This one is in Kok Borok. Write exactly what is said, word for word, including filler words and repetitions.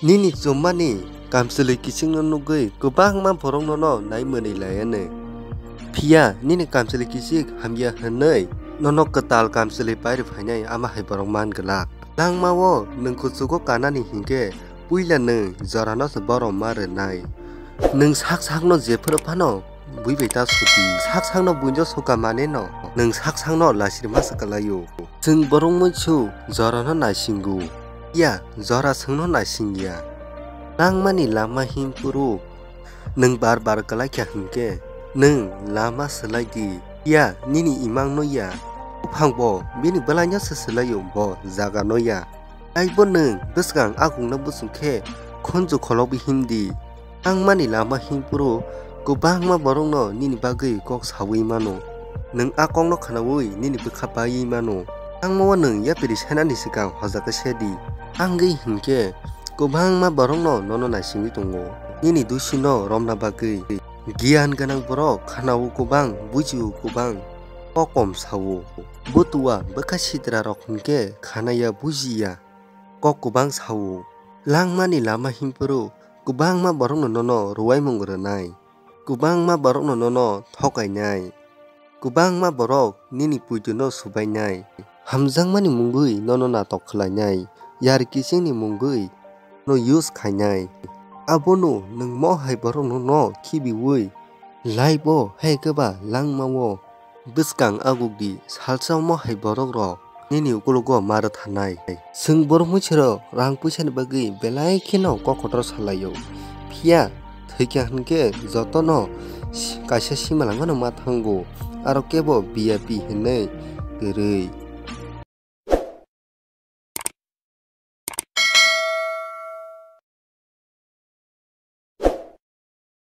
Nini chummani kamchwlwi kichingno nugwi kwbangma borok nono nai mwnwi lai anw. Phiya nini kamchwlwi kichik hamya hwnwi nono kwtal kamchwlwi pai rw phainai, ama hai borok man glak. Langmao nwng kuchugo kanani hinkhe puila nwng jorano se borom ma rwnai. Nwng sak sakno jephuru phano bui bai ta suti. Sak sakno buino suka maneno nwng sak sakno lasirma se kwlaio. Chwng borok muisu jorano naisingo, ya jora chwngno naisingya. Langmani lama himpuru nwng bar bar kwlaikha hinkhe nwng lama swlai di, ya nini imangno ya. Buphang bo bini bwlaino se swlaio, bo jagano ya. Taibo nwng bwskang agungno buchung khe khunju kholobwi himdi. Langmani lama himpuru kwbangma borokno nini bagwi kok saui mano. Nwng a kokno khnaui nini bwkha baiwi mano. Langmao nwng yapiri senani swkang hojagwi sedi. Angwi hinkhe kwbangma borokno nono naisingwi tongo nini dusino romna bagwi. Giyan gwnang borok khanao kwbang, bujio kwbang, kok kom sao. Butua bwkha sitrarok hinkhe khanaya bujiya, kok kwbang sao. Langmani lama himpuru kwbangma borokno nono rwuaimung rwnai, kwbangma borokno nono thokainai, kwbangma borok nini puitwino subainai, hamjakmani mungwi nono natok khlainai, yar kichingni mungwi no use khainai. Abono nwng mo hai borokno no khibiui laibo hai khe ba langmao bwskang agukdi, salsa mo hai borokrok nini ukologo ma rwthanai. Chwng borok muisirok rang puisani bagwi belai kheno kok kotor salaio, phiya thwikha hinkhe jotono kaisa simalangmano ma thango, aro kebo biya pi hinwi kwrwi.